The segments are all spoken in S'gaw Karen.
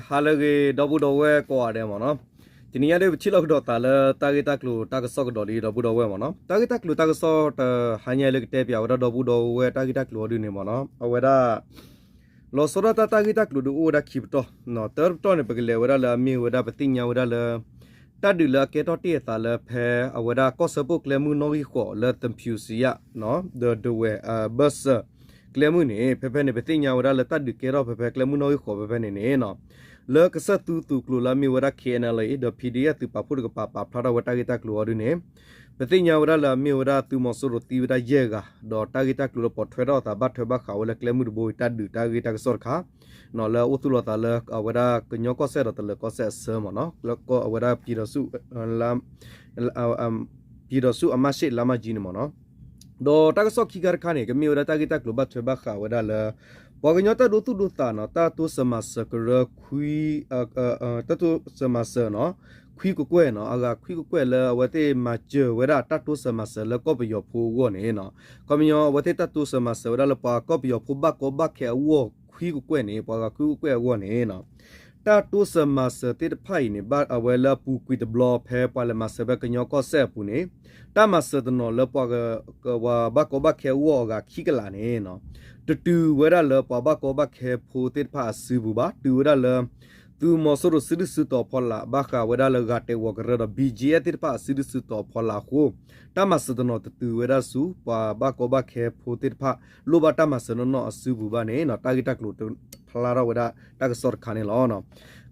ဟါလၢအဂ့ၤ ဒီပုၢ်ဒီဝဲၢ်ကိးဂၤဒဲးမ့ၢ်နီၤ, တနံၤညါဒ်ပထံၣ်လိာ်ကဒီးသးလၢတၢ်ဂ့ၢ်တၢ်ကျိၤတၢ်ကစီၣ်ကဒီးလံ ဒီပုၢ်ဒီဝဲၢ်မ့ၢ်နီၤ, တၢ်ဂ့ၢ်တၢ်ကျိၤတၢ်ကစီၣ်တဟါညါလၢကတဲပၠးဝဲဒၣ်ဒီပုၢ်ဒီဝဲၢ်တၢ်ဂ့ၢ်တၢ်ကျိၤအီၤဒ်န့ၣ်မ့ၢ်နီၤ, အဝဲဒၣ် လီၤဆီဒၣ်တၢ်တၢ်ဂ့ၢ်တၢ်ကျိၤဒုးအိၣ်ဝဲဒၣ်ခံပတီၢ်, တၢတပတီၢ်န့ၣ် ပကလဲၤဝဲဒၣ်လၢအမ့ၢ်ဝဲဒၣ်ပသ့ၣ်ညါဝဲဒၣ်လၢ တၢ်ဒုးလၢအကဲထီၣ်တ့ၢ်အသးလၢဖဲအဝဲဒၣ်ကီၢ်စၢဖှိၣ်ကျဲမုၢ်နီၣ်ဂံၢ်ဃိးလၢသဖၠူစံယၣ် ဒီးဒဝဲၢ်အဘၢၣ်စၢၤ ကျဲမုၢ်န့ၣ် ဖဲဖဲန့ၣ် ပသ့ၣ်ညါဝဲဒၣ်လၢတၢ်ဒုးကဲထီၣ်ဖဲဖဲကျဲမုၢ်နီၣ်ဂံၢ်ဃိးဖဲဖဲန့ၣ်န့ၣ် လၢကစၢၢ်သူသုးကျိၤလၢအမ့ၢ်ဝဲဒၣ် KNLA ဒီး PDF သုးပာ်ဖှိၣ်တကပၤပာ်ဖျါထီၣ်ဝဲတၢ်ဂ့ၢ်တၢ်ကျိၤအီၤဒ်န့ၣ် ပသ့ၣ်ညါဝဲဒၣ်လၢအမ့ၢ်ဝဲဒၣ်သုးမီၤစိရိၤသံဝဲဒၣ်ယဲၢ်ဂၤ ဒီးတၢ်ဂ့ၢ်တၢ်ကျိၤလၢပိာ်ထွဲထီၣ်အသးဘၣ်ထွဲဘၣ်ဃးဝဲလၢကျဲမုၢ်တဘိအံၤတၢ်ဒုးတၢ်ဂ့ၢ်တၢ်ကစီၣ်တခါ လၢအအိၣ်သူၣ်လီၤသးလၢအဝဲဒၣ်ကညီကီၢ်စဲၣ်ဒီးတလၢၤကီၢ်စဲၣ်အဆၢမ့ၢ်နီၤ, လၢအဝဲဒၣ် ပြည်ထောင်စုအမှတ်ရှစ်လမ်းမကြီးန့ၣ်မ့ၢ်နီၤ, ဒီးတၢ်ကစီၣ်ခံခါတခါန့ၣ် ကမ့ၢ်ဝဲဒၣ်တၢ်ဂ့ၢ်တၢ်ကျိၤဘၣ်ထွဲဘၣ်ဃးဝဲဒၣ်လၢ ပှၤကညီတၢ်ဒိသူၣ်ဒိသးနီၤ တၢ်တိစၢၤမၤစၢၤကရၢ တၢ်တိစၢၤမၤစၢၤနီၤ ခွံကကွဲၢ်နီၤ အဂၤခွံကကွဲၢ်လၢအဝဲသ့ၣ်မၤစၢၤဝဲဒၣ်တၢ်တိစၢၤမၤစၢၤလၢကီၢ်ပယီၤဖိအဂီၢ်န့ၣ်နီၤ, ခီပညီအဝဲသ့ၣ်တၢ်တိစၢၤမၤစၢၤဝဲဒၣ်လၢပှၤကီၢ်ပယီၤဖိဘၣ်ကီဘၣ်ခဲအဂီၢ်ခွံကကွဲၢ်န့ၣ် ပှၤဂၤခွံကကွဲၢ်အဂီၢ်န့ၣ်နီၤ တၢ်တိစၢၤမၤစၢၤသ့ၣ်တဖၣ်အံၤန့ၣ် ဘၣ်အဝဲလၢအပူၤကွံာ်တဘျီဖဲပှၤလဲၤမၤစၢၤဖဲကညီကီၢ်စဲၣ်အပူၤန့ၣ်, တၢ်မၤစၢၤတနီၤလၢပှၤ ပှၤဘၣ်ကီဘၣ်ခဲအဂီၢ်အဂၤခံကလးန့ၣ်နီၤ, တတုၤဝဲဒၣ်လၢပှၤဘၣ်ကီဘၣ်ခဲဖိသ့ၣ်တဖၣ်အစုပူၤဘၣ်, တုၤဝဲဒၣ်လၢ သုးမီၤစိရိၤစုဒုၣ်စုတီၤအဖီလာ် ဘၣ်ဃးဝဲဒၣ်လၢဂၤတဲာ်ဝီၤကရၢဒီး ဘံၣ်ကၠံၣ်အဲၣ်သ့ၣ်တဖၣ်အစုဒုၣ်စုတီၤအဖီလာ်အဃိ, တၢ်မၤစၢၤတနီၤတတုၤဝဲဒၣ်ဆူ ပှၤဘၣ်ကီဘၣ်ခဲဖိသ့ၣ်တဖၣ် လိၣ်ဘၣ်တၢ်မၤစၢၤနီၢ်နီၢ်အစုပူၤဘၣ်န့ၣ်နီၤ, တၢ်ဂ့ၢ်တၢ်ကျိၤတဖျါထီၣ်ဝဲဒၣ်တၢ်ကစီၣ်တခါန့ၣ်လီၤ.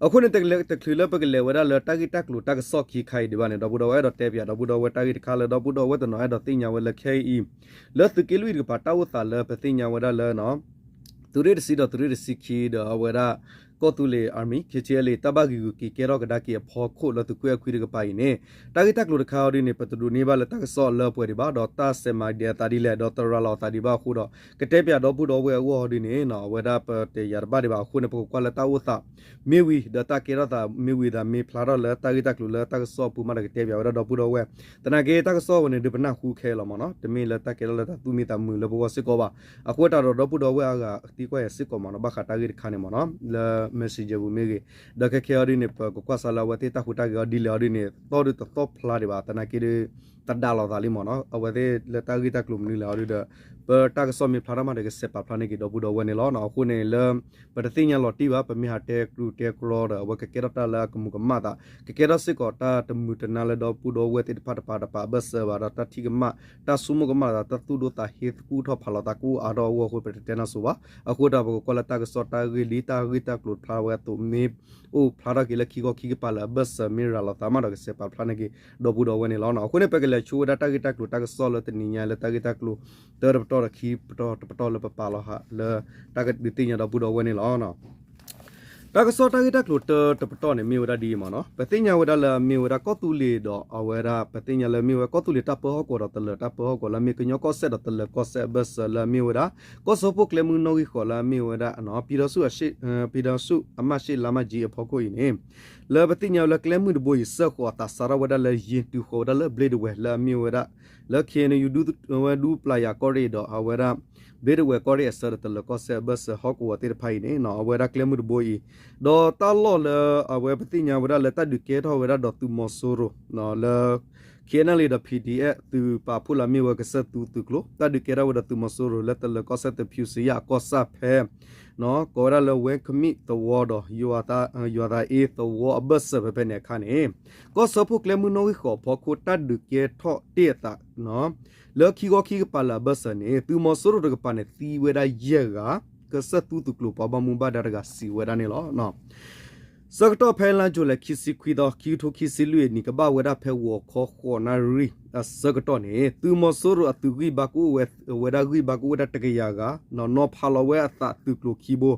အဃိန့ၣ် တချုးလၢပကလဲၤဝဲဒၣ်လၢတၢ်ဂ့ၢ်တၢ်ကျိၤတၢ်ကစီၣ်ခံခါအံၤဒံးဘၣ်န့ၣ် ဒီပုၢ်ဒီဝဲၢ်အဲၣ်ဒိးတဲပၠးဒီပုၢ်ဒီဝဲၢ်တၢ်ဂ့ၢ်တခါလၢဒီပုၢ်ဒီဝဲၢ်တနီၤအဲၣ်ဒိးသ့ၣ်ညါဝဲလၢခဲအံၤ လၢသုးက့လွံၢ်တကပၤတၢ်အိၣ်သးလၢပသ့ၣ်ညါဝဲဒၣ်လၢ သုးရ့ၣ်တဆံဒီးသုးရ့ၣ်တဆံခံဒီးအဝဲဒၣ် ကီၢ်သူလ့ၤ Army KTLA တၢ်ဘၣ်ဂံာ်ဂုာ်က့ၤကဲထီၣ်ကဒါက့ၤအဖီခိၣ်လၢသုးခိၣ်အဲၣ်ခွံတကပၤအံၤန့ၣ် တၢ်ဂ့ၢ်တၢ်ကျိၤတခါအီၤဒ်န့ၣ် ပတဒိးန့ၢ်ဘၣ်လၢတၢ်ကစီၣ်အလၢအပှဲၤဒံးဘၣ် ဒီးတၢ်စဲးမၤဒဲးအသးဒ်လဲၣ် ဒီးတရၤလီၤအသးဒံးဘၣ်အဃိဒီး ကတဲပၠးဒီပုၢ်ဒီဝဲၢ်အဂီၢ်အီၤဒ်န့ၣ် အဝဲဒၣ်ပတယာ်တဘၣ်ဒံးဘၣ်အဃိန့ၣ် ပကကွၢ်လၢတၢ်အိၣ်သး မ့ၢ်ဝံၤ ဒီးတၢ်ကဲထီၣ်သးမ့ၢ်ဝံၤသး မ့ၢ်ဖျါထီၣ်လၢတၢ်ဂ့ၢ်တၢ်ကျိၤလၢတၢ်ကစီၣ်အပူၤမးဒီးကတဲပၠးဝဲဒၣ်ဒီပုၢ်ဒီဝဲၢ်, သနာ်က့တၢ်ကစီၣ်ဝဲန့ၣ် ဒုးပနၢ်ဟူခဲလီၤမ့ၢ်နီၤ, တမ့ၢ်လၢတၢ်ကဲထီၣ်လၢတၢ်သူၣ်မံသးမုာ်လၢပဂီၢ်စ့ၢ်ကီးဘၣ်, အဃိတၢ်ဒီးဒီပုၢ်ဒီဝဲၢ်အဂၤသံကွၢ်ယၤစ့ၢ်ကီးမ့ၢ်နီၤ, ဘၣ်ဃးတၢ်ဂ့ၢ်တခါန့ၣ်မ့ၢ်နီၤ, လၢ Messenger ပူၤမ့ၢ်ဂ့ၤ, ဒီးခဲခဲအီၤဒ်န့ၣ် ပကကွၢ်စးလၢအဝဲသ့ၣ်တၢ်ဟူးတၢ်ဂဲၤအီၤဒ်လဲၣ်အီၤဒ်န့ၣ် သီၣ်ဒုးတသီၣ်ဖျါဒံးဘၣ် သနာ်က့ဒုး တဒါလိာ်သးလံမ့ၢ်နီၤ, အဝဲသ့ၣ်လၢတၢ်ဂ့ၢ်တၢ်ကျိၤမနုၤလဲၣ်အီၤဒုးဒီး ပတၢ်ကစီၣ်မ့ၢ်ဖျါထီၣ်မးဒီးကစဲးပာ်ဖျါန့ၢ်က့ၤဒီပုၢ်ဒီဝဲၢ်န့ၣ်လီၤ. အဃိန့ၣ်လၢ ပတသ့ၣ်ညါလီၤတံၢ်ဘၣ် ပမ့ၢ်ဟးတဲကြူးတဲကြီဒီး အဝဲကကဲထီၣ်တၢ်လၢအကမူးကမၣ်သး ကကဲထီၣ်စ့ၢ်ကီးတၢ်တမုာ်တနါလၢဒီပုၢ်ဒီဝဲၢ်သ့ၣ်တဖၣ်တပၤတပၤအဘၢၣ်စၢၤဘၣ်ဒီး တၢ်ထံၣ်ကမၣ် တၢ်ဆိကမိၣ်ကမၣ်သး တၢ်သူၣ်ဒိၣ်သးဟ့သကူၣ်ထီၣ်ဖးလီၤသးကအိၣ်အါထီၣ်အဂီၢ်အဃိ ပတတဲနၢ်စိၤဘၣ်. အဃိတၢ်ပကကွၢ်လၢတၢ်ကစီၣ်တၢ်ဂ့ၢ်လံ တၢ်ဂ့ၢ်တၢ်ကျိၤဖျါဝဲအသိးမ့ၢ် အိၣ်ဖျါထီၣ်က့ၤလၢခံခီခံကပၤလၢအဘၢၣ်စၢၤမ့ၢ်ရၤလီၤသးမးဒီးကစဲးပာ်ဖျါန့ၢ်က့ၤ ဒီပုၢ်ဒီဝဲၢ်န့ၣ်လီၤ. အဃိန့ၣ် ပကလဲၤဆိဝဲဒၣ်တၢ်ဂ့ၢ်တၢ်ကျိၤတၢ်ကစီၣ်လၢတနံၤညါလၢတၢ်ဂ့ၢ်တၢ်ကျိၤ တၢတပတီၢ်ဒီးခံပတီၢ်တပတီၢ်လၢပပာ်လီၤဟးလၢ တၢ်ကဒုးသ့ၣ်ညါဒီပုၢ်ဒီဝဲၢ်န့ၣ်လီၤ. တၢ်ကစီၣ်တၢ်ဂ့ၢ်တၢ်ကျိၤတၢတပတီၢ်န့ၣ် မ့ၢ်ဝဲဒၣ်ဒ်အံၤမ့ၢ်နီၤ, ပသ့ၣ်ညါဝဲဒၣ်လၢအမ့ၢ်ဝဲဒၣ်ကီၢ်သူလ့ၤဒီးအဝဲဒၣ် ပသ့ၣ်ညါလၢမ့ၢ်ဝဲကီၢ်သူလ့ၤတၢ်ပၢဟီၣ်ကဝီၤဒီးတလၢၤတၢ်ပၢဟီၣ်ကဝီၤလၢအမ့ၢ်ကညီကီၢ်စဲၣ်ဒီးတလၢၤကီၢ်စဲၣ်အဘၢၣ်စၢၤလၢအမ့ၢ်ဝဲဒၣ် ကီၢ်စၢဖှိၣ်ကျဲမုၢ်နီၣ်ဂံၢ်ဃိးလၢအမ့ၢ်ဝဲဒၣ် ပြည်ထောင်စု အမှတ်ရှစ်လမ်းမကြီးအဖီခိၣ်အံၤန့ၣ် လၢပသ့ၣ်ညါဝဲလၢကျဲမုၢ်တဘိအံၤ စၢဃိးအသးစးထီၣ်ဝဲဒၣ်လၢယ့ၤတုၤဃီၤဝဲဒၣ်လၢဘျ့ဒဝဲၢ်လၢအမ့ၢ်ဝဲဒၣ် လၢ KNU ဝဲဒူပျၢ်ယၤကီၢ်ရ့ၣ်ဒီးအဝဲဒၣ် ဘျ့ဒဝဲၢ်ကီၢ်ရ့ၣ်အဆၢဒီးတလၢၤကီၢ်စဲၣ်အဘၢၣ်စၢၤဟီၣ်ကဝီၤသ့ၣ်တဖၣ်အံၤန့ၣ် အဝဲဒၣ်ကျဲမုၢ်တဘိအံၤ ဒီးတၢ်လီၢ်လၢအဝဲပသ့ၣ်ညါဝဲဒၣ်လၢတၢ်ဒုးကဲထီၣ်ဝဲဒၣ်ဒီးသုးမီၤစိရိၤ လၢ KNLA ဒီး PDF သုးပာ်ဖှိၣ်လၢအမ့ၢ်ဝဲကစၢၢ်သူသုးကျိၤ တၢ်ဒုးကဲထီၣ်ဝဲဒီးသုးမီၤစိရိၤလၢတလၢၤကီၢ်စဲၣ်သဖၠူစံယၣ်အကီၢ်ဆၣ်ဖဲ ကိးဝဲဒၣ်လၢဝဲကမံၣ်သဝီဒီး ယွၤသးအ့သဝီအဘၢၣ်စၢၤဖဲဖဲန့ၣ်အခါန့ၣ် ကီၢ်စၢဖှိၣ်ကျဲမုၢ်နီၣ်ဂံၢ်ဃိးအဖီခိၣ်တၢ်ဒုးကဲထီၣ်တ့ၢ်အသး လၢခံခီခံကပၤလၢအဘၢၣ်စၢၤန့ၣ် သုးမီၤစိရိၤတကပၤန့ၣ်သံဝဲဒၣ်ယဲၢ်ဂၤ ကစၢၢ်သူသုးကျိၤပှၤဘၣ်မူဘၣ်ဒါတဂၤစံးဝဲဒၣ်န့ၣ်လီၤ. ဆၢကတီၢ်ဖဲလါယူၤလံခံဆံခွံသီ ခံကထိခံဆံလွံၢ်အနံၣ် ကဘၣ်ဝဲဒၣ်ဖဲဂီၤခီဃိးနၣ်ရံၣ်အဆၢကတီၢ်န့ၣ် သုးမီၤစိရိၤအသုးဂံၢ်ဘါကအိၣ်ဝဲ ဝဲဒၣ်ဂံၢ်ဘါကအိၣ်ဝဲဒၣ်တကယၤဂၤ နီၤဖးလီၤဝဲအသးသုးကျိၤခံဘိ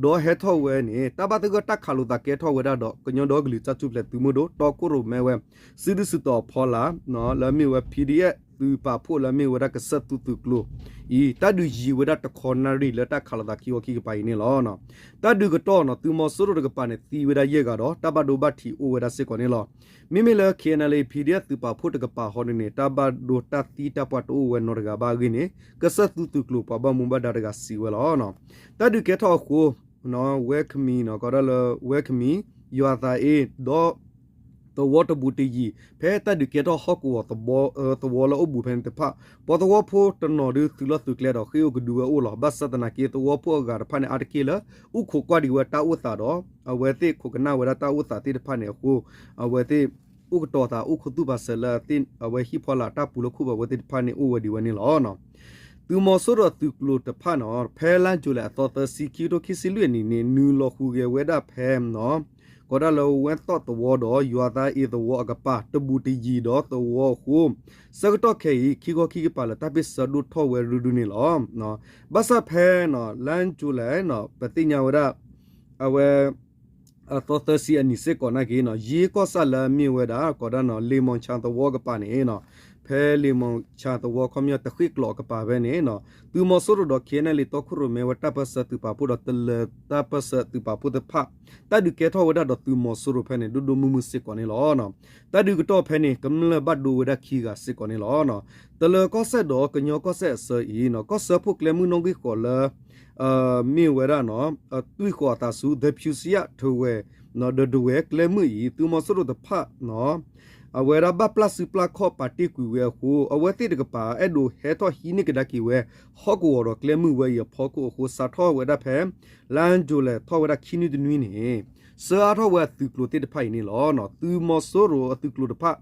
ဒီးဟဲထီၣ်ဝဲန့ၣ် တၢ်ဘၣ်သဂၢၢ်တၢ်ခးလိာ်သးကဲထီၣ်ဝဲဒၣ်ဒီး ကညီဒီကလုာ်တၢ်ထူၣ်ဖျဲးသုးမုၢ်ဒိၣ် တီခိၣ်ရိၣ်မဲဝဲ စုဒုၣ်စုတီၤအဖီလာ် လၢအမ့ၢ်ဝဲ PDF သုးပာ်ဖှိၣ်လၢအမ့ၢ်ဝဲဒၣ်ကစၢၢ်သူသုးကျိၤအံၤ တၢ်ဒုးယံၤဝဲဒၣ်တခီနၣ်ရံၣ်လၢတၢ်ခးလိာ်သးခံခီခံကပၤအံၤန့ၣ်လီၤ. တၢ်ဒုးကတီၢ်နီၤ သုးမီၤစိရိၤတကပၤန့ၣ်သံဝဲဒၣ်ယဲၢ်ဂၤဒီး တၢ်ဘၣ်ဒိဘၣ်ထံးအိၣ်ဝဲဒၣ်စ့ၢ်ကီးန့ၣ်လီၤ. မ့မ့ၢ်လၢ KNLA PDF သုးပာ်ဖှိၣ်တကပၤဟီဒ်န့ၣ် တၢ်ဘၣ်ဒိတၢ်သံတၢ်ပှၢ်တအိၣ်ဝဲနီတဂၤဘၣ်အဂ့ၢ်န့ၣ် ကစၢၢ်သူသုးကျိၤပှၤဘၣ်မူဘၣ်ဒါတဂၤစံးဝဲလီၤ. တၢ်ဒုးကဲထီၣ်အဃိ ဝဲၢ်ခမံၤ ကီးဒၣ်လၢဝဲၢ်ခမံၤ ယွၤသးအ့ ဒီး သဝီတဘူးတယံၤ ဖဲတၢ်ဒုးကဲထီၣ်ဟီၣ်ကဝီၤသဝီလၢအိၣ်ဘူးဖဲန့ၣ်တဖၣ် ပှၤသဝီဖိတနီၤဒုးသုးလီၢ်သုးကျဲဒီးဃ့ၢ်အိၣ်ကဒုဝဲအိၣ်လီၤ. ဘၣ်ဆၣ်သနာ်က့ သဝီဖိအဂၤတဖၣ်န့ၣ် အါတက့ၢ်လၢ အိၣ်ခိးကွၢ်ဒံးဝဲတၢ်အိၣ်သးဒီး အဝဲသ့ၣ်ခိးကနၣ်ဝဲဒၣ်တၢ်အိၣ်သးသ့ၣ်တဖၣ်န့ၣ်အဃိ အဝဲသ့ၣ် အိၣ်ကတီၤသးအိၣ်ခူသူၣ်ပာ်စၢၤလၢအဝဲဟံၣ်ဖီလာ်တၢ်ပူၤလၢခိၣ်ဘၣ်ဝဲသ့ၣ်တဖၣ်န့ၣ်အိၣ်ဝဲဒံးဝဲန့ၣ်လီၤ. သုးမီၤစိရိၤအသုးကျိၤတဖၣ်န့ၣ် ဖဲလါယူၤလံအသီသၢဆံ ခံကထိခံဆံလွံၢ်အနံၣ်န့ၣ် နုာ်လီၤဟူးဂဲၤဝဲဒၣ်ဖဲ ကီးဒၣ်လၢဝဲၢ်သီၣ်သဝီဒီး ယွၤသးအ့သဝီအကပၤ တဘူးတယံၤဒီးသဝီအဃိ ဆၢကတီၢ်ခဲအံၤခံခီခံကပၤလၢတၢ်ဘၣ်စၢၤဒိၣ်ထီၣ်ဝဲရုၢ်ရုၢ်န့ၣ်လီၤ. ဘၣ်ဆၣ်ဖဲ လါယူၤလံ ပသ့ၣ်ညါဝဲဒၣ် အဝဲ အသီသၢဆံအနံၤစ့ၢ်ကီးနာ်က့ ယ့ကီၢ်ဆၣ်လၢအမ့ၢ်ဝဲဒၣ် ကီးဒၣ် လ့မီၤဆါသဝီအကပၤန့ၣ် ဖဲလ့မီၤဆါသဝီခီပညီတဃ့ၢ်ကျိးအကပၤဖဲန့ၣ် သုးမီၤစိရိၤဒီး ခ့ၣ်အဲၣ်ယူၣ်လ့ၣ် တီခိၣ်ရိၣ်မဲဝဲတၢ်ပၢၢ်ဆၢသုးပာ်ဖှိၣ်ဒီး တလၢၤတၢ်ပၢၢ်ဆၢသုးပာ်ဖှိၣ်တဖၣ် တၢ်ဒုးကဲထီၣ်ဝဲဒၣ်ဒီးသုးမီၤစိရိၤဖဲန့ၣ် ဒိၣ်ဒိၣ်မုၢ်မုၢ်စ့ၢ်ကီးန့ၣ်လီၤ. တၢ်ဒုးကတီၢ်ဖဲန့ၣ် ကမျၢၢ်ဘၣ်ဒိဝဲဒၣ်ခံဂၤစ့ၢ်ကီးန့ၣ်လီၤ. တလၢၤကီၢ်စဲၣ်ဒီးကညီကီၢ်စဲၣ်အဆၢအံၤ ကီၢ်စၢဖှိၣ်ကျဲမုၢ်နီၣ်ဂံၢ်ဃိးလၢ မ့ၢ်ဝဲဒၣ် တွံၢ်ဃီၤအသးဆူ သဖၠူစံယၣ် ထဝဲ ဒီးဒဝဲၢ်ကျဲမုၢ်အံၤ သုးမီၤစိရိၤတဖၣ် အဝဲဒၣ်ဘၣ်ပျၢ်စုပျၢ်ခီၣ်ပာ်တ့ၢ်ကွံာ်ဝဲအဃိ အဝဲသ့ၣ်တကပၤ အဲၣ်ဒိးဟဲထီၣ်ဟံးန့ၢ်ကဒါက့ၤဝဲ ဟီၣ်ကဝီၤဒီးကျဲမုၢ်ဝဲအံၤအဖီခိၣ်အဃိ စးထီၣ်ဝဲဒၣ်ဖဲ လါယူၤလံထီၣ်ဝဲဒၣ်ခံနွံတနွံန့ၣ် ဆှၢအါထီၣ်ဝဲအသုးကျိၤသ့ၣ်တဖၣ်အံၤန့ၣ်လီၤ. သုးမီၤစိရိၤအသုးကျိၤတဖၣ်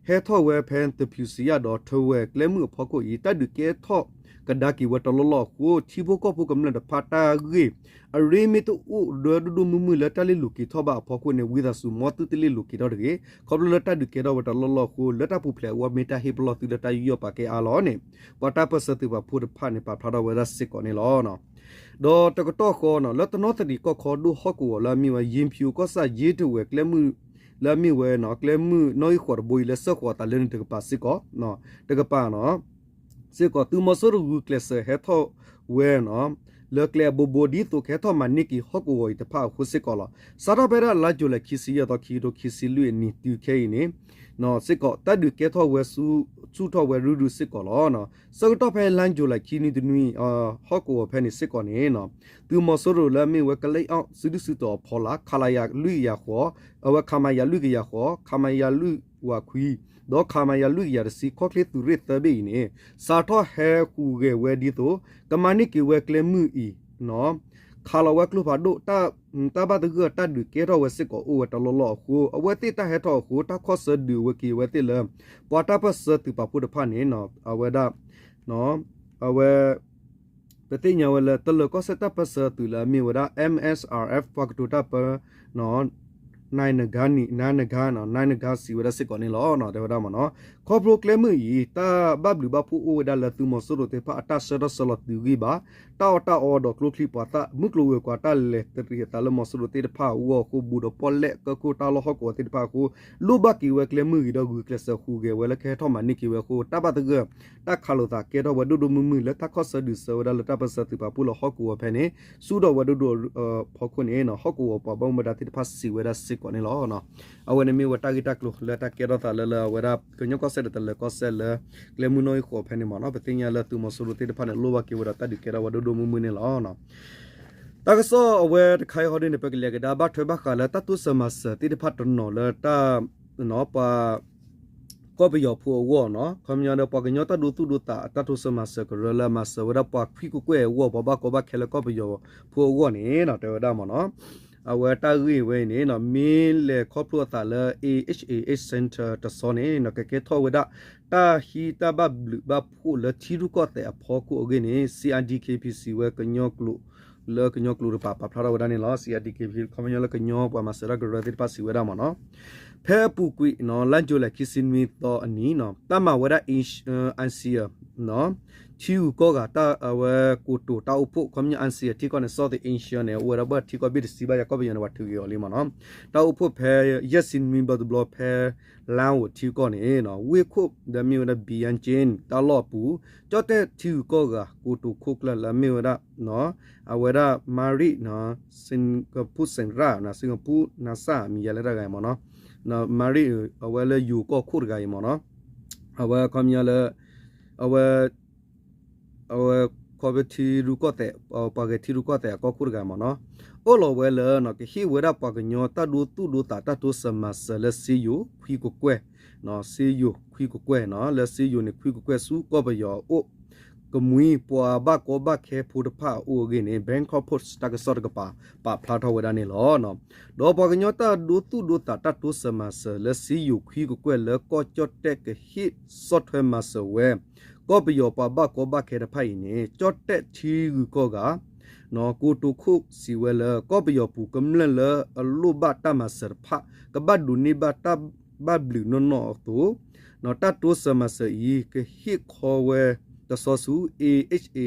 ဟဲထီၣ်ဝဲဖဲသဖၠူစံယၣ်ဒီးထဝဲၢ်ကျဲမုၢ်အဖီခိၣ်အံၤ တၢ်ဒုးကဲထီၣ်ကဒါက့ၤဝဲတလီၢ်လီၢ်အဃိ ထံဖိကီၢ်ဖိကမျၢၢ်တဖၣ်တၢ်ဂ့ၢ် အရ့မ့ၢ်တအိၣ်ဒၢဒိၣ်ဒိၣ်မုၢ်မုၢ်လၢတၢ်လ့ၢ်လိၤက့ၤထီၣ်ဘၣ်အဖီခိၣ်န့ၣ် ဝံသးစူၤမ်သုတလ့ၢ်လိၤက့ၤထီၣ်တဂ့ၤ. ခီဖျိလၢတၢ်ဒုးကဲထီၣ်ဝဲတလီၢ်လီၢ်အဃိ လၢတၢ်ပူၤဖျဲးအဂီၢ်မ့ၢ်တၢ်ဟ့ၣ်ပလီၢ်သုလၢတၢ်ယူးယီၣ်ပာ်ကဲအါလီၤန့ၣ် ပှၤတၢ်ပၢၢ်ဆၢသုးပာ်ဖှိၣ်တဖၣ်န့ၣ် ပာ်ဖျါထီၣ်ဝဲဒၣ်စ့ၢ်ကီးန့ၣ်လီၤ. ဒီးတကတီၢ်ဃီ လၢတနီသရံၣ်ကီၢ်ခီဒိၣ်ဟီၣ်ကဝီၤလၢအမ့ၢ်ဝဲ ယ့ဖၠူကီၢ်ဆၣ်ယ့ထဝဲၢ်ကျဲမုၢ် လၢအမ့ၢ်ဝဲ ကျဲမုၢ်နီၣ်ဂံၢ်ဃိးတဘိအံၤလၢစၢဃိးအသးလၢန့ၣ်တကပၤစ့ၢ်ကီး တကပၤ စ့ၢ်ကီး သုးမီၤစိရိၤဂုာ်ကျဲးစၢးဟဲထီၣ်ဝဲ လၢကျဲအဘိဘိ ဒ်သိးကဟဲထီၣ်မၤန့ၢ်က့ၤဟီၣ်ကဝီၤအံၤတဖၣ်အဃိစ့ၢ်ကီးလီၤ. စးထီၣ်ဖဲဒၣ်လါယူၤလံခံဆံယဲၢ်သီ ခံကထိခံဆံလွံၢ်အနံၣ်တုၤခဲအံၤန့ၣ် စ့ၢ်ကီး တၢ်ဒုးကဲထီၣ်ဝဲဆူၣ်ထီၣ်ဝဲရုၢ်ရုၢ်စ့ၢ်ကီးလီၤ. ဆၢကတီၢ်ဖဲလါယူၤလံခံနွံတနွံ ဟီၣ်ကဝီၤဖဲန့ၣ်စ့ၢ်ကီးန့ၣ် သုးမီၤစိရိၤလၢအမ့ၢ်ဝဲကလံၣ်အီၣ်စုဒုၣ်စုတီၤအဖီလာ် ခလရ လွံၢ်ကယၤဃိး အဝဲ ခမရ လွံၢ်ကယၤဃိး ခမရ လွံၢ်ဝးခွံ ဒီး ခမရ လွံၢ်ကယၤတဆံ ခီၣ်ချ့သုးရ့ၣ်သၢဘ့ၣ်အံၤန့ၣ် စးထီၣ်ဟဲဟူးဂဲၤဝဲဒ်သိး ကမၤန့ၢ်က့ၤဝဲကျဲမုၢ်အံၤ ခးလီၤဝဲကျိဖးဒိၣ် တၢ်ဘၣ်သဂၢၢ်တၢ်ဒုးကဲထီၣ်ဝဲစ့ၢ်ကီးအိၣ်ဝဲတလီၢ်လီၢ်အဃိ အဝဲသ့ၣ်တၢ်ဟဲထီၣ်အဃိ တၢ်ခီၣ်ဆၢဒုးဝဲက့ၤဝဲသ့ၣ်လၢ ပှၤတၢ်ပၢၢ်ဆၢသုးပာ်ဖှိၣ်တဖၣ်န့ၣ် အဝဲဒၣ် အဝဲ ပသ့ၣ်ညါဝဲလၢ တလၢၤကီၢ်စဲၣ်တၢ်ပၢၢ်ဆၢသုးလၢအမ့ၢ်ဝဲဒၣ် M S R F ပှၤကတိၤတၢ်ပၢ နနဂါ နနဂါ နနဂါ စံးဝဲဒၣ်စ့ၢ်ကီးန့ၣ်လီၤ တဲဝဲဒၣ်မ့ၢ်နီၤ. ခီဖျိကျဲမုၢ်အံၤ တၢ်ဘၣ်ဘျုးဘၣ်ဖှိၣ်အိၣ်ဝဲဒၣ်လၢသုးမီၤစိရိၤသ့ၣ်တဖၣ်အတၢ်ဆှၢထီၣ်ဆှၢလီၤတုၤဂံၢ်ဘါ တၢ်အီၣ်တၢ်အီဒီးကျိချံမျိာ်သၣ် မုၢ်ကျိၤဝဲၤကွာ်တၢ်လဲၤတရံးအသးလၢမီၤစိရိၤသ့ၣ်တဖၣ်အဂီၢ်အဃိ ဘူးဒီးပီၣ်လဲၣ်ကၢၢ်ခိၣ်တၢ်လီၢ်ဟီၣ်ကဝီၤသ့ၣ်တဖၣ်အဃိ လိၣ်ဘၣ်က့ၤဝဲကျဲမုၢ်ဂံၤဒီးဂုာ်ကျဲးစၢးဟူးဂဲၤဝဲလၢကဟဲထီၣ်မၤန့ၢ်က့ၤဝဲအဃိ တၢ်ဘၣ်သဂၢၢ် တၢ်ခးလိာ်သးကဲထီၣ်ဝဲဒိၣ်ဒိၣ်မုၢ်မုၢ်လၢတၢ်ခီၣ်ဆၢဒုးဆၢဝဲဒၣ်လၢတၢ်ပၢၢ်ဆၢသုးပာ်ဖှိၣ်လၢဟီၣ်ကဝီၤဖဲန့ၣ် ဆူဒီးဝဲဒိၣ်ဒိၣ်ဖီခိၣ်န့ၣ် ဟီၣ်ကဝီၤပှၤဘၣ်မူဘၣ်ဒါသ့ၣ်တဖၣ်စံးဝဲဒၣ်စ့ၢ်ကီးန့ၣ်လီၤ. အဝဲန့ၣ်မ့ၢ်ဝဲတၢ်ဂ့ၢ်တၢ်ကျိၤလၢတၢ်ကဲထီၣ်သးလၢလၢအဝဲဒၣ်ကညီကီၢ်စဲၣ်ဒီးတလၢၤကီၢ်စဲၣ်လၢ ကျဲမုၢ်နီၣ်ဂံၢ်ဃိးဖဲန့ၣ်မ့ၢ်နီၤ ပသ့ၣ်ညါလၢသုးမီၤစိရိၤသ့ၣ်တဖၣ်န့ၣ် လိၣ်ဘၣ်က့ၤဝဲဒီးတၢ်ဒုးကဲထီၣ်ဝဲဒိၣ်ဒိၣ်မုၢ်မုၢ်န့ၣ်လီၤ. တၢ်ကစီၣ်အဝဲတခါအံၤဟီဒ်န့ၣ် ပကလဲၤကဒါဘၣ်ထွဲဘၣ်ဃးလၢတၢ်တိစၢၤမၤစၢၤသ့ၣ်တဖၣ်တနီၤလၢတၢ် ပှၤ ကီၢ်ပယီၤဖိအဂီၢ်နီၤ ခီပညီဒီးပှၤကညီတၢ်ဒိသူၣ်ဒိသးအတၢ်တိစၢၤမၤစၢၤကရၢလၢအမၤစၢၤဝဲဒၣ်ပှၤခွံကကွဲၢ်အဂီၢ် ပှၤဘၣ်ကီဘၣ်ခဲလၢကီၢ်ပယီၤဖိအဂီၢ်န့ၣ် တဲဝဲဒၣ်မ့ၢ်နီၤ အဝဲတၢ်ဂ့ၢ်ဝဲအံၤန့ၣ် မ့ၢ်လဲၤခီဖျိအသးလၢ A H A H Center တဆီန့ၣ် ကကဲထီၣ်ဝဲဒၣ် တၢ်ဟံးတၢ်ဘၣ်ဘျုးဘၣ်ဖှိၣ်လၢထံရူၢ်ကီၢ်သဲးအဖီခိၣ်အဂ့ၢ်န့ၣ် C R D K P စံးဝဲကညီကျိာ် လၢကညီကျိာ်တပၤ ပာ်ဖျါထီၣ်ဝဲဒၣ်န့ၣ်လီၤ. C R D K P ခီပညီလၢကညီပှၤမၤစၢၤတၢ်ကရၢသ့ၣ်တဖၣ်စံးဝဲဒၣ်မ့ၢ်နီၤ ဖဲအပူၤကွံာ် လါယူၤလံခံဆံနွံသီအနံၤ တၢ်မၤဝဲဒၣ် ASEAN ထံဂုၤကီၢ်ဂၤ အဝဲကိတိာ်တၢ်အိၣ်ဖှိၣ် ခီပညီ ASEAN ထံကီၢ်န့ၣ် Southeast Asia န့ၣ် အိၣ်ဝဲဒၣ်ဘၣ်ထံကီၢ်ဘ့ၣ်တဆံဘၣ်ယၤ ကီၢ်ပယီၤန့ၣ် ပှၤထုးက့ၤအီၤလံမ့ၢ်နီၤ တၢ်အိၣ်ဖှိၣ်ဖဲ ယဲၢ်ဆံနွံဘျီတဘျီဖဲ လါအိၤထံကီၢ်န့ၣ် ဝ့ၢ်ခိၣ်ဒီးမ့ၢ်ဝဲဒၣ် Vientiane တၢ်လီၢ်အပူၤ ကၠီၣ်တဲၣ်ထံဂုၤကီၢ်ဂၤ ကိတိာ်ခိၣ်ကျၢၢ်လၢအမ့ၢ်ဝဲဒၣ် အဝဲဒၣ် Marit စ့ၣ်ကပူၣ်စ့ၣ်ရၣ် စ့ၣ်ကပူၣ်နၤစၢ် မံၤယၤလၢတၢ်ဂၤအံၤမ့ၢ်နီၤ Marit အဝဲလၢယိၤကီၢ်ခိၣ်တဂၤအံၤမ့ၢ်နီၤ အဝဲခီပညီလၢ အဝဲ အဝဲခီဖျိထံရူၢ်ကီၢ်သဲး ပှၤဂဲၤထံရူၢ်ကီၢ်သဲးအကီၢ်ခိၣ်တဂၤမ့ၢ်နီၤ အိၣ်လီၤဝဲလၢ ကဟ့ၣ်ဝဲဒၣ်ပှၤကညီတၢ်ဒိသူၣ်ဒိသးတၢ်တိစၢၤမၤစၢၤလၢစ့ယိၤခွံကကွဲၢ်, စ့ယိၤခွံကကွဲၢ်နီၤ, လၢစ့ယိၤန့ၣ် ခွံကကွဲၢ်ဆူကီၢ်ပယီၤအအိၣ်ကမှံ ပှၤဘၣ်ကီဘၣ်ခဲဖိတဖၣ်အအိၣ်အဂ့ၢ်န့ၣ် Bangkok Post တၢ်ကစီၣ်တကပၤ ပာ်ဖျါထီၣ်ဝဲဒၣ်န့ၣ်လီၤ. ဒီးပှၤကညီတၢ်ဒိသူၣ်ဒိသးတၢ်တိစၢၤမၤစၢၤလၢစ့ယိၤခွံကကွဲၢ်လၢကီၢ်ကၠီၣ်တဲၣ်ကဟ့ၣ်ဆီၣ်ထွဲမၤစၢၤဝဲ ကီၢ်ပယီၤပှၤဘၣ်ကီဘၣ်ခဲတဖၣ်အံၤန့ၣ် ကၠီၣ်တဲၣ်ထံဂုၤကီၢ်ဂၤ ကိတိခိၣ်စံးဝဲလၢ ကီၢ်ပယီၤပူၤကမျၢၢ်လၢအလိၣ်ဘၣ်တၢ်မၤစၢၤတဖၣ် ကဘၣ်ဒိးန့ၢ်ဘၣ်တၢ်ဘၣ်ဘျုးနီၢ်နီၢ်အသိး တၢ်တိစၢၤမၤစၢၤအံၤ ကဟ့ၣ်ခီဝဲတဆီဆူ A H A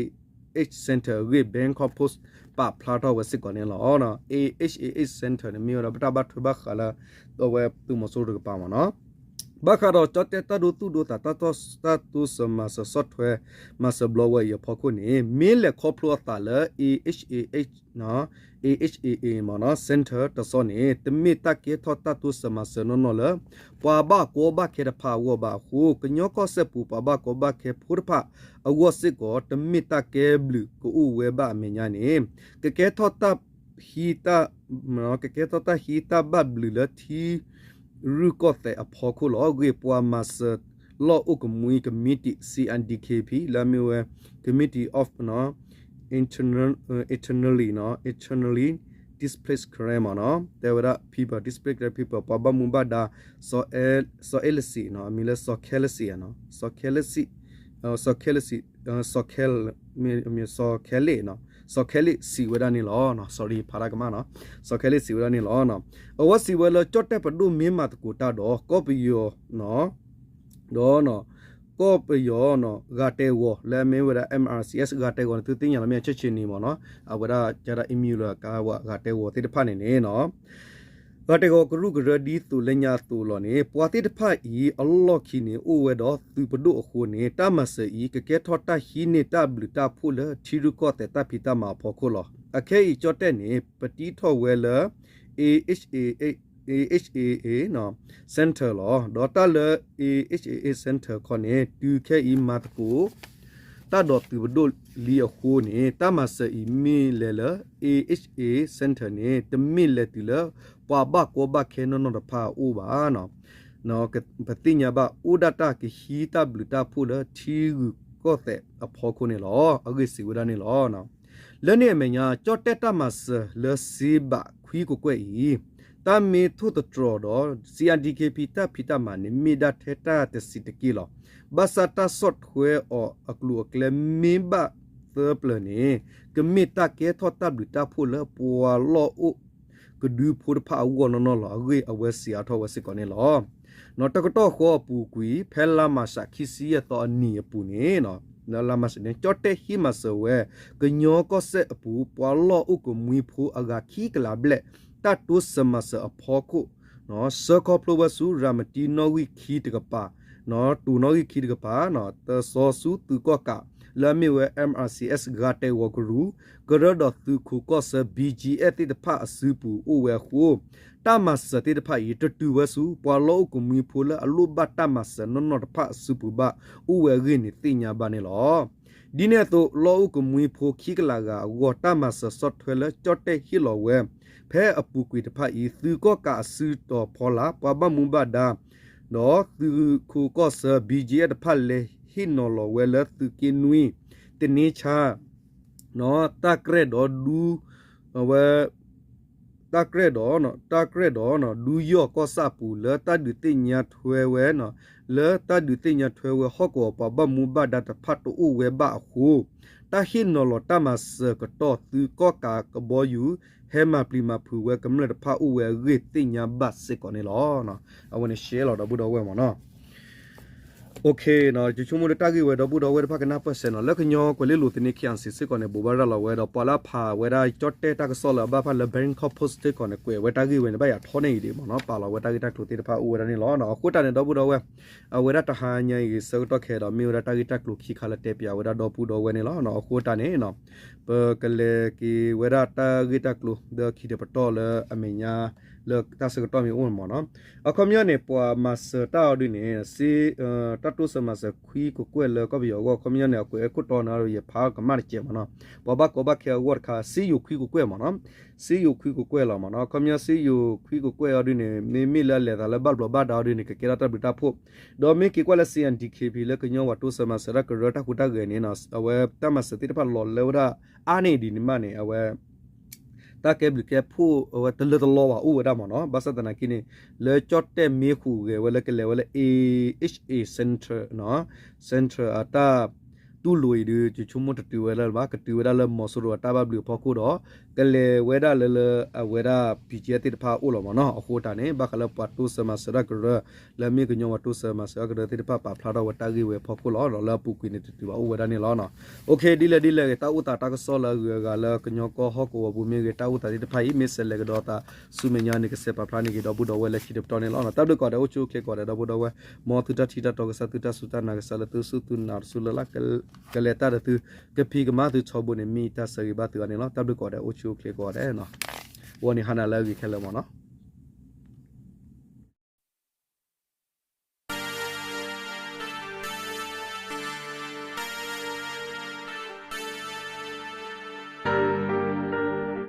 H Center အဂ့ၢ် Bangkok Post ပာ်ဖျါထီၣ်ဝဲစ့ၢ်ကီးန့ၣ်လီၤ. A H A H Center န့ၣ် မ့ၢ်ဝဲဒၣ်ပတၢ်ဘၣ်ထွဲဘၣ်ဃးလၢ အဝဲသုးမီၤစိရိၤတကပၤမ့ၢ်နီၤ ဘၣ်ဃးဒီးကၠီၣ်တဲၣ်တၢ်ဒိသူၣ်ဒိသး တၢ်တိစၢၤမၤစၢၤဆီၣ်ထွဲ မၤစၢၤဘျီဝဲအံၤအဖီခိၣ်န့ၣ် မ့ၢ်လဲၤခီဖျိအသးလၢ A H A H နီၤ A H A A မ့ၢ်နီၤ Center တဆီန့ၣ် တမ့ၢ်တၢ်ကဲထီၣ်တၢ်တိစၢၤမၤစၢၤနီၢ်နီၢ်လၢ ပှၤဘၣ်ကီဘၣ်ခဲတဖၣ်အဂီၢ်ဘၣ်အဃိ ကညီကီၢ်စဲၣ်ပူၤပှၤဘၣ်ကီဘၣ်ခဲဖိတဖၣ်အဂီၢ်စ့ၢ်ကီး တမ့ၢ်တၢ်ကဲဘျုးကအိၣ်ဝဲဘၣ်အမဲာ်ညါန့ၣ် ကကဲထီၣ်တၢ် ဟံးတၢ် ကကဲထီၣ်တၢ်ဟံးတၢ်ဘၣ်ဘျုးလၢထံ ရူၢ်ကီၢ်သဲးအဖီခိၣ်လီၤ. အဂ့ၢ်ပှၤမၤစၢၤလီၢ်အိၣ်ကမှံကမံးတံာ် C I D K P လၢအမ့ၢ်ဝဲ Committee of Internally နီၤ Internally Displaced Karen မ့ၢ်နီၤ တဲဝဲဒၣ် people displaced Karen people ပှၤဘၣ်မူဘၣ်ဒါ စီၤအဲလစံနီၤ အမံၤလၢစီၤခဲလစံ စီၤခဲလစံ စီၤခဲလစံ စီၤခဲလ့ၣ် စီၤခဲလ့ၣ်စံးဝဲဒၣ်န့ၣ်လီၤ. sorry ဖးတၢ်ကမၣ်နီၤ စီၤခဲလ့ၣ်စံးဝဲဒၣ်န့ၣ်လီၤ. အဝဲစံးဝဲလၢကၠီၣ်တဲၣ်ပဒိၣ်မ့ၢ်မၤသကိးတၢ်ဒီး ကီၢ်ပယီၤ ဒီး ကီၢ်ပယီၤနီၤ ဂၤတဲာ်ဂီၤ လၢအမ့ၢ်ဝဲဒၣ် M R C S ဂၤတဲာ်ဂီၤန့ၣ် သုသ့ၣ်ညါလီၤမ့ၢ် ဆဲးဆ့န့ၣ်မ့ၢ်နီၤ အဝဲဒၣ်ကဲဒၣ် email လၢကဝဲဂၤတဲာ်ဂီၤသ့ၣ်တဖၣ်န့ၣ်န့ၣ်နီၤ ဂၤတဲာ်ဂီၤကရူၢ်ကရၢဒ်သိးလၢညါအသိးလီၤန့ၣ် ပှၤသ့ၣ်တဖၣ်အံၤအလီၢ်ခံန့ၣ် အိၣ်ဝဲဒီးသုးပဒိၣ်အဃိန့ၣ် တၢ်မၤစၢၤအံၤ ကကဲထီၣ်တၢ်ဟံးန့ၢ်တၢ်ဘျုးတၢ်ဖှိၣ်လၢထံရူၢ်ကီၢ်သဲးတၢ်ဖံးတၢ်မၤအဖီခိၣ်လီၤ. အခဲအံၤကၠီၣ်တဲၣ်န့ၣ် ပတံထီၣ်ဝဲလၢ A H A H A H A A နီၤ Center လီၤ. ဒီးတၢ်လၢ A H A H Center ခီန့ၣ် တုၤခဲအံၤမၤသကိး တၢ်ဒီးသုးပဒိၣ်လံအဃိန့ၣ် တၢ်မၤစၢၤအံၤမ့ၢ်လဲၤလၢ A H A Center န့ၣ် တမ့ၢ်လဲၤတုၤလၢ ပှၤဘၣ်ကီဘၣ်ခဲနီၢ်နီၢ်တဖၣ်အအိၣ်ဘၣ်နီၤ ပသ့ၣ်ညါဘၣ် အိၣ်ဒၣ်တၢ်ကဟံးတၢ်ဘျုးတၢ်ဖှိၣ်လၢထံဂုၤကီၢ်သဲးအဖီခိၣ်န့ၣ်လီၤ. အဂ့ၢ်စံးဝဲဒၣ်န့ၣ်လီၤ. လၢန့ၣ်အမဲာ်ညါ ကၠီၣ်တဲၣ်တၢ်မၤစၢၤလၢစ့ဘးခွံကကွဲၢ်အံၤ တၢ်မ့ၢ်ထိၣ်သတြီၤဒီး C I D K P တၢ်ဖံးတၢ်မၤန့ၣ် မ့ၢ်ဒၣ်ထဲတၢ်တဆံးတက့ၢ်လီၤ. ဘၣ်ဆၣ်တၢ်ဆီၣ်ထွဲအီၤအကျိၤအကျဲမ့ၢ်ဘၣ်သၢပျၢၤန့ၣ် ကမ့ၢ်တၢ်ကဲထီၣ်တၢ်ဘျုးတၢ်ဖှိၣ်လၢပှၤလီၢ်အိၣ်ကဒုဖိတဖၣ်အဂီၢ်နီၢ်နီၢ်လီၤ. အဂ့ၢ်အဝဲစံးအါထီၣ်ဝဲစ့ၢ်ကီးန့ၣ်လီၤ. နီၤ တကတီၢ်ဃီအပူၤကွံာ် ဖဲလါမးရှးခံဆံယဲၢ်သီအနံၤအပူၤန့ၣ် လၢလါမးရှးန့ၣ် ကၠီၣ်တဲၣ်ဟံးမၤစၢၤဝဲ ကညီကီၢ်စဲၣ်အပူၤ ပှၤလီၢ်အိၣ်ကမှံဖိအဂၤခံကလးဘျဲၣ် တၢ်တိစၢၤမၤစၢၤအဖီခိၣ် ဆှၢခီဖျိဝဲဆူရၤမတံနီၣ်ဂံၢ်ခံတကပၤ တိၤနီၣ်ဂံၢ်ခံတကပၤ တဆီဆူသုးကီၣ်ကး လၢအမ့ၢ်ဝဲ M R C S ဂၤတဲာ်ဂီၤကရူၢ် ကရၢဒီးသုးခိးကီၢ်ဆၢ B G F သ့ၣ်တဖၣ်အစုပူၤအိၣ်ဝဲအဃိ တၢ်မၤစၢၤသ့ၣ်တဖၣ်အံၤ တတုၤဝဲဆူ ပှၤလီၢ်အိၣ်ကမှံဖိလၢအလိၣ်ဘၣ်တၢ်မၤစၢၤနီၢ်နီၢ်တဖၣ်အစုပူၤဘၣ် အိၣ်ဝဲအဂ့ၢ်န့ၣ်သ့ၣ်ညါဘၣ်န့ၣ်လီၤ. ဒ်န့ၣ်အသိး လီၢ်အိၣ်ကမှံဖိခံကလးဂၤအဂီၢ် တၢ်မၤစၢၤဆီၣ်ထွဲလၢကၠီၣ်တဲၣ်ဟ့ၣ်လီၤဝဲ ဖဲအပူၤကွံာ်တဖၣ်အံၤ သုးကီၣ်ကးအစုတီၤဖီလာ် ပှၤဘၣ်မူဘၣ်ဒါ ဒီးသုးခိးကီၢ်ဆၢ B G F တဖၣ်လဲၤဟ့ၣ်နီၤလီၤဝဲလၢသုးက့နွံ တန့ဆါ တၢ်ကြဲၢ်ဒီးဒူ အဝဲ တၢ်ကြဲၢ်ဒီး တၢ်ကြဲၢ်ဒီး ဒူယီၢ်ကီၢ်ဆၣ်အပူၤ လၢတၢ်ဒုးသ့ၣ်ညါထွဲဝဲ လၢတၢ်ဒုးသ့ၣ်ညါထွဲဝဲ ဟီၣ်ကဝီၤပှၤဘၣ်မူဘၣ်ဒါတဖၣ်တအိၣ်ဝဲဘၣ်အဃိ တၢ်ဟ့ၣ်နီၤလီၤတၢ်မၤစၢၤကတီၢ် သုးကီၣ်ကးကဘီယူၤ ဟဲမၤပျံၤမၤဖုးဝဲကမျၢၢ်တဖၣ်အိၣ်ဝဲအဂ့ၢ်သ့ၣ်ညါဘၣ်စ့ၢ်ကီးန့ၣ်လီၤ. အဝဲန့ၣ်ရှဲလီၤဒီပုၢ်ဒီဝဲၢ်မ့ၢ်နီၤ ယဆိကမိၣ်လၢတၢ်ဂ့ၢ်ဝဲဒီပုၢ်ဒီဝဲၢ်တဖၣ်ကနၢ်ပၢၢ်စဲနီၤ လၢကညီကွဲၤလ့လိၤသန့ K I C စ့ၢ်ကီးန့ၣ် ဘိးဘၣ်ရၤလီၤဝဲဒီး ပှၤလၢအဖးဝဲဒၣ်ကၠီၣ်တဲၣ်တၢ်ကစီၣ်လၢအဘၣ်ဖၣ်လၢ Bangkok Post စ့ၢ်ကီးန့ၣ် ကွဲးဝဲတၢ်ဂ့ၢ်ဝဲန့ၣ် ဘၣ်ယၤထီန့ၢ်အံၤဒံးမ့ၢ်နီၤ ပာ်လီၤဝဲတၢ်ဂ့ၢ်တၢ်ကျိၤသ့ၣ်တဖၣ်အိၣ်ဝဲဒၣ်န့ၣ်လီၤ. အဃိတၢ်န့ၣ် ဒီပုၢ်ဒီဝဲၢ် အဝဲဒၣ်တဟါညါအံၤ ဆၢကတီၢ်ခဲအံၤဒီး မ့ၢ်ဝဲဒၣ်တၢ်ဂ့ၢ်တၢ်ကျိၤခံခါလၢတဲပၠးဝဲဒၣ်ဒီပုၢ်ဒီဝဲၢ်န့ၣ်လီၤ. အဃိတၢ်န့ၣ် ပကလဲၤက့ၤဝဲဒၣ်တၢ်ဂ့ၢ်တၢ်ကျိၤ ဒီးခံတပတီၢ်လၢအမဲာ်ညါ လၢတၢ်ဆၢကတီၢ်မ့ၢ်အိၣ်မ့ၢ်နီၤ. အခီပညီန့ၣ် ပှၤမၤစၢၤတၢ်အီၤဒုန့ၣ် စ့ တၢ်တိစၢၤမၤစၢၤခွံကကွဲၢ်လၢကီၢ်ပယီၤအဂီၢ် အခီပညီန့ၣ် အကွဲးခိၣ်တီန့ၣ် ယဖးကမၣ်တစဲးမ့ၢ်နီၤ. ပှၤဘၣ်ကီဘၣ်ခဲအဂီၢ်တခါ စ့ယိၤခွံကကွဲၢ်မ့ၢ်နီၤ. စ့ယိၤခွံကကွဲၢ်လီၤမ့ၢ်နီၤ. အခီပညီစ့ယိၤခွံကကွဲၢ်အီၤဒုန့ၣ် မ့မ့ၢ်လၢအလဲၤသးလၢဘၣ်ဘျီးဘၣ်ဒါအီၤဒုန့ၣ် ကကဲထီၣ်တၢ်ဘျုးတၢ်ဖှိၣ် ဒီးမ့ၢ်က့ၤကွၢ်လၢ စီၣ်အဲၣ်ၣ်ၣ်ဒီၣ်ခ့ၣ်ပံၤ လၢကညီပှၤတိစၢၤမၤစၢၤတၢ်ကရၢတၢ်ဟူးတၢ်ဂဲၤန့ၣ် အဝဲတၢ်မၤစၢၤသ့ၣ်တဖၣ်လီၤလၢဝဲဒၣ်အါန့ၢ်ဒ်န့ၣ်မးန့ၣ် အဝဲ တၢ်ကဲဘျုးကဲဖှိၣ်အဝဲတလၢတလီဘၣ်အိၣ်ဝဲဒၣ်မ့ၢ်နီၤ. ဘၣ်ဆၣ်သနာ်က့န့ၣ် လၢကၠီၣ်တဲၣ်မ့ၢ်ဟူးဂဲၤဝဲလၢကလဲၤဝဲလၢ A H A Center နီၤ Center အတၢ်တူၢ်လိာ်အံၤဒု ယဆိကမိၣ်တတုၤဝဲလၢၤဘၣ် ကတုၤဝဲဒၣ်လၢမီၤစိရိၤအတၢ်ဘၣ်ဘျုးအဖီခိၣ်ဒီး ကလဲၤဝဲဒၣ်လၢလၢအဝဲဒၣ် ပံကဲသ့ၣ်တဖၣ်အိၣ်လီၤမ့ၢ်နီၤ. အဃိတၢ်န့ၣ် ဘၣ်ဃးလၢပှၤတိစၢၤမၤစၢၤတၢ်ကရၢ လၢမ့ၢ်ကညီပှၤတိစၢၤမၤစၢၤတၢ်ကရၢသ့ၣ်တဖၣ်ပာ်ဖျါထီၣ်ဝဲတၢ်ဂ့ၢ်ဝဲအဖီခိၣ်လီၤ. ဒီးလၢအပူၤကွံာ်န့ၣ်တတုၤဘၣ်အိၣ်ဝဲဒၣ်န့ၣ်လီၤ. အိၣ်ခ့ ဒ်လဲၣ်ဒ်လဲၣ်ဂ့ၤ တၢ်အိၣ်သးတၢ်ကစီၣ်လၢအဂုၤအဂၤလၢကညီကီၢ်ဟီၣ်ကဝီၤပူၤမ့ၢ်ဂ့ၤ တၢ်အိၣ်သးသ့ၣ်တဖၣ်အံၤ မ့ၢ်စဲးလဲၤကဒီးသး ဆူမဲာ်ညါန့ၣ် ကစဲးပာ်ဖျါန့ၢ်က့ၤဒီပုၢ်ဒီဝဲၢ်လၢခံတပတီၢ်န့ၣ်လီၤ. တၢ်ဘျုးကိးဂၤဒဲး အိၣ်ဆူၣ်အိၣ်ချ့ကိးဂၤဒဲး ဒီပုၢ်ဒီဝဲၢ် မ်သုတၢ်ထံၣ်တၢ်တီကစၢ် သုတၢ်စူၢ်တၢ်နာ်ကစၢ်လၢသုစူၢ်သုနာ်တစူၢ်လၢ်လၢ် ကလဲၤတၢ်ဒီးသု ကဖံးကမၤသုထီဘိန့ၣ် မ့ၢ်တၢ်ဆၢဂ့ၤဘၣ်သုအါန့ၣ်လီၤ. တၢ်ဘျုးကိးဂၤဒဲး အိၣ်ဆူၣ်အိၣ်ချ့ကိးဂၤဒဲး ဝဲန့ၣ်ဟါနၤလၢအဂ့ၤခဲလၢာ်မ့ၢ်နီၤ.